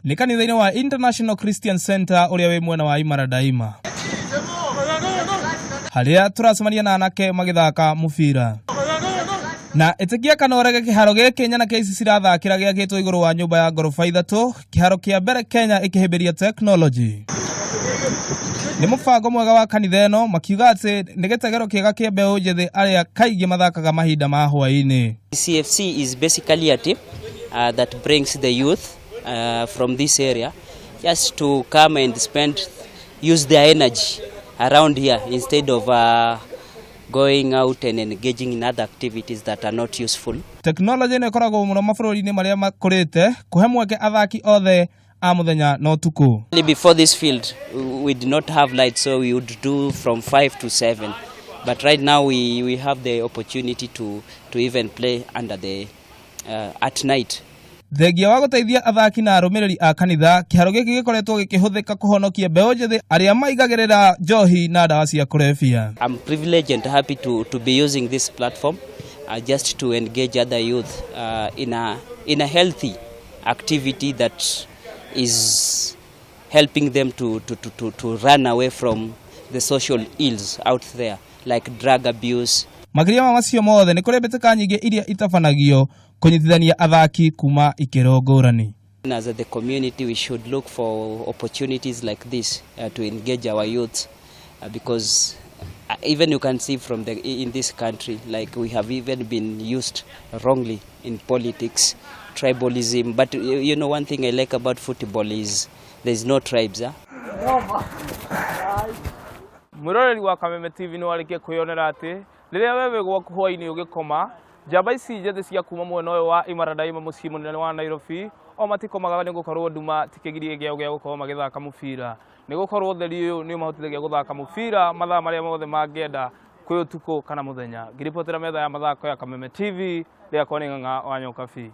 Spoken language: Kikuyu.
Nĩ kanitha-inĩ wa International Christian Center ũrĩa wĩ mwena wa Imara Daima harĩa tũracemania na anake magĩthaka mũbira. Na ĩtĩkia kana ũrege, kĩharo gĩkĩ nyanake ici cirathakĩra gĩakĩtwo igũrũ wa nyũmba ya ngoroba 3, kĩharo kĩa mbere Kenya ĩkĩhĩmbĩria tekinoronjĩ. Nĩ mũbango mwega wa kanitha ĩno, makiuga atĩ nĩ gĩtegero kĩega kĩa mbeũ njĩthĩ arĩa kaingĩ mathakaga mahinda ma hwaĩ-inĩ. CFC is basically a team that brings the youth from this area just to come and use their energy around here instead of going out and engaging in other activities that are not useful. Tekinoronjĩ ĩno ĩkoragwo mũno mabũrũri-inĩ marĩa makũrĩte kũhe mweke athaki othe a mũthenya na ũtukũ. Before this field, we did not have light, so we would do from 5 to 7. But right now, we have the opportunity to even play at night. Thengia wa gũteithia athaki na arũmĩrĩri a kanitha, kĩharo gĩkĩ gĩkoretwo gĩkĩhũthĩka kũhonokia mbeũ njĩthĩ arĩa maigagĩrĩra njohi na ndawa cia kũrebia. I'm privileged and happy to be using this platform just to engage other youth in a healthy activity that is helping them to run away from the social ills out there like drug abuse. Makĩria ma macio mothe, nĩ kũrĩ mbĩtĩka nyingĩ iria itabanagio kũnyitithania athaki kuma ikĩro ngũrani. As the community, we should look for opportunities like this to engage our youth because even you can see from the in this country, like we have even been used wrongly in politics, tribalism. But one thing I like about football is there's no tribes. Huh? Mwĩroreri wa Kameme TV, nĩ warĩkia kwĩyonera atĩ rĩrĩa we wĩ gwaku hwaĩ-inĩ ũgĩkoma, njamba ici njĩthĩ cia kuma mwena ũyũ wa Imara Daima, mũciĩ mũnene wa Nairobi, o matikomaga nĩ gũkorwo nduma ti kĩgiria gĩao gĩa gũkorwo magĩthaka mũbira, nĩ gũkorwo ũtheri ũyũ nĩ ũmahotithagia gũthaka mũbira mathaa marĩa mothe mangĩenda, kwĩ ũtukũ kana mũthenya. Ngĩribotera metha ya mathako ya Kameme TV, rĩakwa nĩ Ng'ang'a wa Nyokabi.